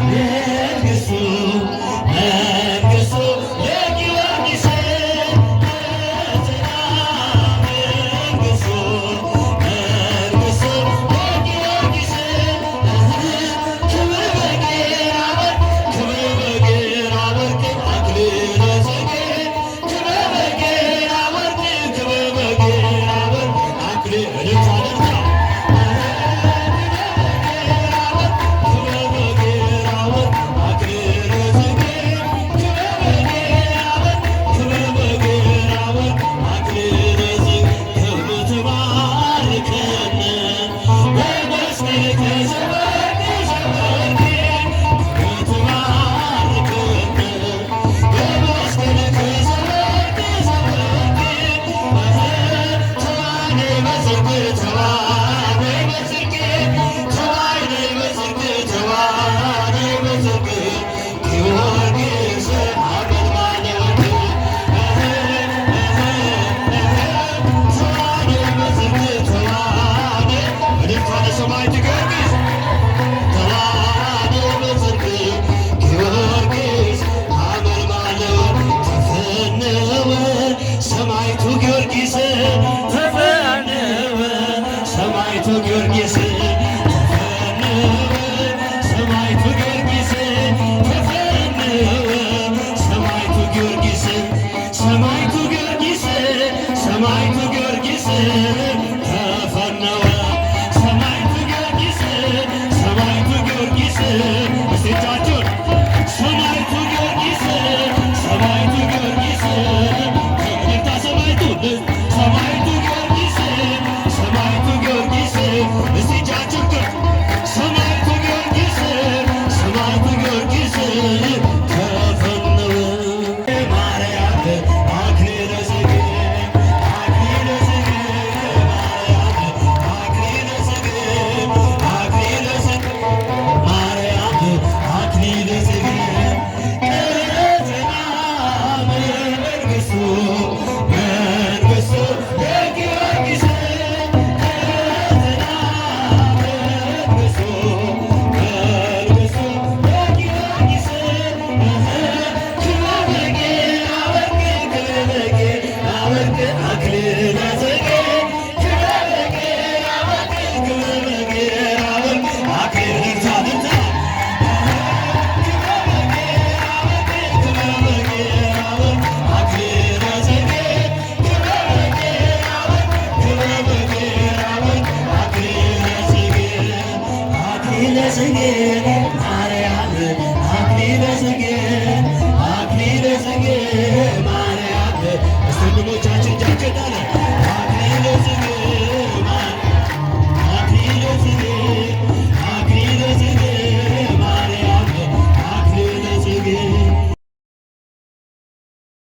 መንግስቱ መንግስቱ ለጊዮርጊስ ቀጸላ መንግስቱ መንግስቱ ለጊዮርጊስ ክብር በጌራ ወርቅ ክብር በጌራ ወርቅ አክሊለ ጽጌ ክብር በጌራ ወርቅ ክብር በጌራ ወርቅ አክሊለ እልልታ እልልታ ክብር በጌራ ወርቅ አክሊለ ጽጌ ክብር በጌራ ወርቅ ክብር በጌራ ወርቅ አክሊለ ጽጌ ከመ ትባርከነ በመስቀልከ ዘወርቅ ዘወርቅ ከመ ትባርከነ በመስቀልከ ዘወርቅ ዘወርቅ ተዋነይ በጽድቅ ተዋነይ በጽድቅ ተዋነይ በጽድቅ ተዋነይ በጽድቅ ጊዮርጊስ አመልማለ ወርቅ ተዋነይ በጽድቅ ተዋነይ እልልታ ለሰማዕቱ ጊዮርጊስ ተዋነይ በጽድቅ ጊዮርጊስ አመልማለ ወርቅ ተፈነወ ሰማዕቱ ጊዮርጊስ ተፈነወ ሰማዕቱ ጊዮርጊስ ተፈነወ ሰማዕቱ ጊዮርጊስ ተፈነወ ሰማዕቱ ጊዮርጊስ ሰማዕቱ ጊዮርጊስ ሰማዕቱ ጊዮርጊስ ተፈነወ ሰማዕቱ ጊዮርጊስ ሰማዕቱ ጊዮርጊስ እስቲ እጃችሁን ሰማዕቱ ጊዮርጊስ ሰማዕቱ ጊዮርጊስ እልልታ ሰማዕቱ ሰማዕቱ ጊዮርጊስ ሰማዕቱ ጊዮርጊስ እስቲ እጃችሁን ከፍ ሰማዕቱ ጊዮርጊስ ሰማዕቱ ጊዮርጊስ ተፈነወ ማርያም አክሊለ ጽጌ አክሊለ ጽጌ ማርያም አክሊለ ጽጌ አክሊለ ጽጌ ማርያም አክሊለ ጽጌ ቀጸላ መንግስቱ መንግስቱ ለጊዮርጊስ ቀጸላ መንግስቱ መንግስቱ ለጊዮርጊስ ክብረ በጌራ ወርቅ ክብረ በጌራ ወርቅ አክሊለ ጽጌ ክብረ በጌራ ወርቅ ክብረ በጌራ ወርቅ አክሊለ እልልታ እልልታ ክብረ በጌራ ወርቅ ክብረ በጌራ ወርቅ አክሊለ ጽጌ ክብረ በጌራ ወርቅ ክብረ በጌራ ወርቅ አክሊለ ጽጌ አክሊለ ጽጌ ማርያም አክሊለ ጽጌ